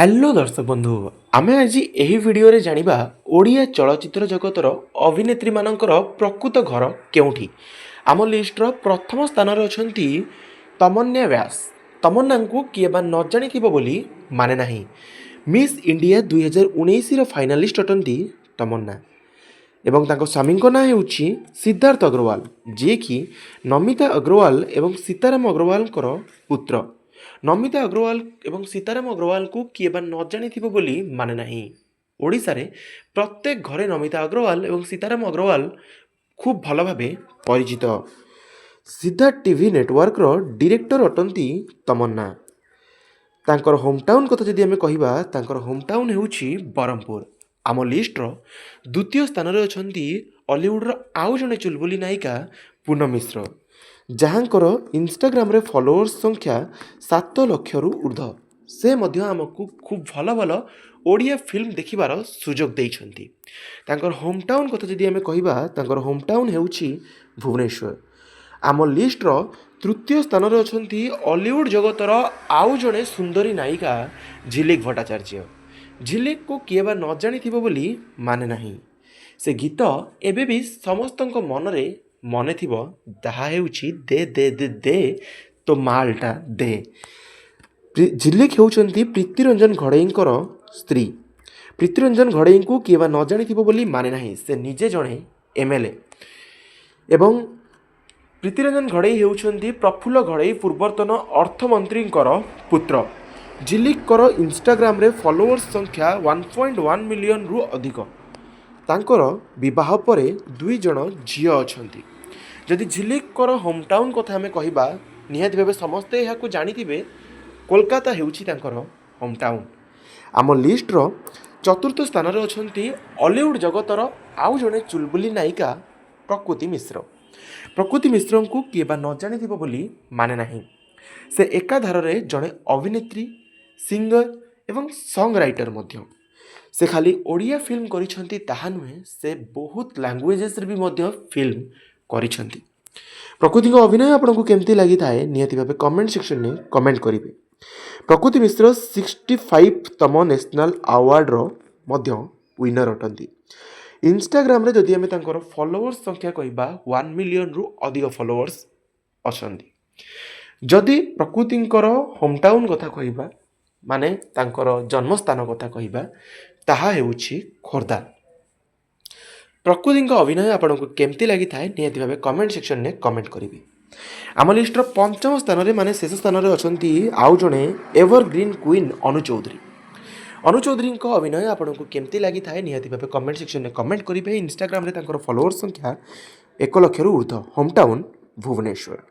Hello ଦର୍ଶକ ବନ୍ଧୁ, ଆମେ ଆଜି ଏହି ଭିଡ଼ିଓରେ ଜାଣିବା ଓଡ଼ିଆ ଚଳଚ୍ଚିତ୍ର ଜଗତର ଅଭିନେତ୍ରୀମାନଙ୍କର ପ୍ରକୃତ ଘର କେଉଁଠି। ଆମ ଲିଷ୍ଟର ପ୍ରଥମ ସ୍ଥାନରେ ଅଛନ୍ତି ତମନ୍ନା ବ୍ୟାସ। ତମନ୍ନାଙ୍କୁ କିଏ ବା ନ ଜାଣିଥିବ ବୋଲି ମାନେ ନାହିଁ। ମିସ୍ ଇଣ୍ଡିଆ 2019ର ଫାଇନାଲିଷ୍ଟ ଅଟନ୍ତି ତମନ୍ନା ଏବଂ ତାଙ୍କ ସ୍ୱାମୀଙ୍କ ନାଁ ହେଉଛି ସିଦ୍ଧାର୍ଥ ଅଗ୍ରୱାଲ, ଯିଏକି ନମିତା ଅଗ୍ରୱାଲ ଏବଂ ସୀତାରାମ ଅଗ୍ରୱାଲଙ୍କର ପୁତ୍ର। ନମିତା ଅଗ୍ରୱାଲ ଏବଂ ସୀତାରାମ ଅଗ୍ରୱାଲଙ୍କୁ କିଏ ବା ନ ଜାଣିଥିବ ବୋଲି ମାନେ ନାହିଁ। ଓଡ଼ିଶାରେ ପ୍ରତ୍ୟେକ ଘରେ ନମିତା ଅଗ୍ରୱାଲ ଏବଂ ସୀତାରାମ ଅଗ୍ରୱାଲ ଖୁବ୍ ଭଲ ଭାବେ ପରିଚିତ। ସିଦ୍ଧାର୍ଥ ଟିଭି ନେଟୱାର୍କର ଡିରେକ୍ଟର ଅଟନ୍ତି ତମନ୍ନା। ତାଙ୍କର ହୋମ୍ ଟାଉନ୍ କଥା ଯଦି ଆମେ କହିବା, ତାଙ୍କର ହୋମ୍ ଟାଉନ୍ ହେଉଛି ବ୍ରହ୍ମପୁର। ଆମ ଲିଷ୍ଟର ଦ୍ୱିତୀୟ ସ୍ଥାନରେ ଅଛନ୍ତି ଅଲିଉଡ଼ର ଆଉ ଜଣେ ଚୁଲବୁଲି ନାୟିକା ପୁନମ ମିଶ୍ର, ଯାହାଙ୍କର ଇନଷ୍ଟାଗ୍ରାମରେ ଫଲୋଅର୍ସ ସଂଖ୍ୟା 7 ଲକ୍ଷରୁ ଉର୍ଦ୍ଧ୍ୱ। ସେ ମଧ୍ୟ ଆମକୁ ଖୁବ୍ ଭଲ ଭଲ ଓଡ଼ିଆ ଫିଲ୍ମ ଦେଖିବାର ସୁଯୋଗ ଦେଇଛନ୍ତି। ତାଙ୍କର ହୋମ୍ ଟାଉନ୍ କଥା ଯଦି ଆମେ କହିବା, ତାଙ୍କର ହୋମ୍ ଟାଉନ୍ ହେଉଛି ଭୁବନେଶ୍ୱର। ଆମ ଲିଷ୍ଟର ତୃତୀୟ ସ୍ଥାନରେ ଅଛନ୍ତି ଅଲିଉଡ଼ ଜଗତର ଆଉ ଜଣେ ସୁନ୍ଦରୀ ନାୟିକା ଝିଲିକ ଭଟ୍ଟାଚାର୍ଯ୍ୟ। ଝିଲିକକୁ କିଏ ବା ନ ଜାଣିଥିବ ବୋଲି ମାନେ ନାହିଁ। ସେ ଗୀତ ଏବେ ବି ସମସ୍ତଙ୍କ ମନରେ ମନେ ଥିବ, ତାହା ହେଉଛି "ଦେ ଦେ ଦେ ଦେ ତୋ ମାଲଟା ଦେ"। ଝିଲିକ ହେଉଛନ୍ତି ପ୍ରୀତିରଞ୍ଜନ ଘଡ଼େଇଙ୍କର ସ୍ତ୍ରୀ। ପ୍ରୀତିରଞ୍ଜନ ଘଡ଼େଇଙ୍କୁ କିଏ ବା ନ ଜାଣିଥିବ ବୋଲି ମାନେ ନାହିଁ। ସେ ନିଜେ ଜଣେ ଏମ୍ଏଲ୍ଏ ଏବଂ ପ୍ରୀତିରଞ୍ଜନ ଘଡ଼େଇ ହେଉଛନ୍ତି ପ୍ରଫୁଲ୍ଲ ଘଡ଼େଇ, ପୂର୍ବତନ ଅର୍ଥମନ୍ତ୍ରୀଙ୍କର ପୁତ୍ର। ଝିଲିକଙ୍କର ଇନଷ୍ଟାଗ୍ରାମରେ ଫଲୋଅର୍ସ ସଂଖ୍ୟା 1.1 ମିଲିୟନରୁ ଅଧିକ। ତାଙ୍କର ବିବାହ ପରେ ଦୁଇ ଜଣ ଝିଅ ଅଛନ୍ତି। ଯଦି ଝିଲିକଙ୍କର ହୋମ୍ ଟାଉନ୍ କଥା ଆମେ କହିବା, ନିହାତି ଭାବେ ସମସ୍ତେ ଏହାକୁ ଜାଣିଥିବେ, କୋଲକାତା ହେଉଛି ତାଙ୍କର ହୋମ୍ ଟାଉନ୍। ଆମ ଲିଷ୍ଟର ଚତୁର୍ଥ ସ୍ଥାନରେ ଅଛନ୍ତି ଅଲିଉଡ଼ ଜଗତର ଆଉ ଜଣେ ଚୁଲବୁଲି ନାୟିକା ପ୍ରକୃତି ମିଶ୍ର। ପ୍ରକୃତି ମିଶ୍ରଙ୍କୁ କିଏ ବା ନ ଜାଣିଥିବ ବୋଲି ମାନେ ନାହିଁ। ସେ ଏକାଧାରରେ ଜଣେ ଅଭିନେତ୍ରୀ, ସିଙ୍ଗର ଏବଂ ସଙ୍ଗ ରାଇଟର ମଧ୍ୟ। ସେ ଖାଲି ଓଡ଼ିଆ ଫିଲ୍ମ କରିଛନ୍ତି ତାହା ନୁହେଁ, ସେ ବହୁତ ଲାଙ୍ଗୁଏଜେସରେ ବି ମଧ୍ୟ ଫିଲ୍ମ କରିଛନ୍ତି। ପ୍ରକୃତିଙ୍କ ଅଭିନୟ ଆପଣଙ୍କୁ କେମିତି ଲାଗିଥାଏ, ନିହାତି ଭାବେ କମେଣ୍ଟ ସେକ୍ସନରେ କମେଣ୍ଟ କରିବେ। ପ୍ରକୃତି ମିଶ୍ର 65ତମ ନ୍ୟାସନାଲ୍ ଆୱାର୍ଡ଼ର ମଧ୍ୟ ୱିନର୍ ଅଟନ୍ତି। ଇନଷ୍ଟାଗ୍ରାମରେ ଯଦି ଆମେ ତାଙ୍କର ଫଲୋଅର୍ସ ସଂଖ୍ୟା କହିବା, 1 ମିଲିୟନରୁ ଅଧିକ ଫଲୋଅର୍ସ ଅଛନ୍ତି। ଯଦି ପ୍ରକୃତିଙ୍କର ହୋମ୍ ଟାଉନ୍ କଥା କହିବା, ମାନେ ତାଙ୍କର ଜନ୍ମସ୍ଥାନ କଥା କହିବା, ତାହା ହେଉଛି ଖୋର୍ଦ୍ଧା। ପ୍ରକୃତିଙ୍କ ଅଭିନୟ ଆପଣଙ୍କୁ କେମିତି ଲାଗିଥାଏ, ନିହାତି ଭାବେ କମେଣ୍ଟ ସେକ୍ସନରେ କମେଣ୍ଟ କରିବେ। ଆମ ଲିଷ୍ଟର ପଞ୍ଚମ ସ୍ଥାନରେ, ମାନେ ଶେଷ ସ୍ଥାନରେ ଅଛନ୍ତି ଆଉ ଜଣେ ଏଭରଗ୍ରିନ୍ କୁଇନ୍ ଅନୁ ଚୌଧୁରୀ। ଅନୁ ଚୌଧୁରୀଙ୍କ ଅଭିନୟ ଆପଣଙ୍କୁ କେମିତି ଲାଗିଥାଏ, ନିହାତି ଭାବେ କମେଣ୍ଟ ସେକ୍ସନରେ କମେଣ୍ଟ କରିବେ। ଇନଷ୍ଟାଗ୍ରାମରେ ତାଙ୍କର ଫଲୋଅର୍ସ ସଂଖ୍ୟା 1 ଲକ୍ଷରୁ ଉର୍ଦ୍ଧ୍ୱ। Home town Bhubaneswar.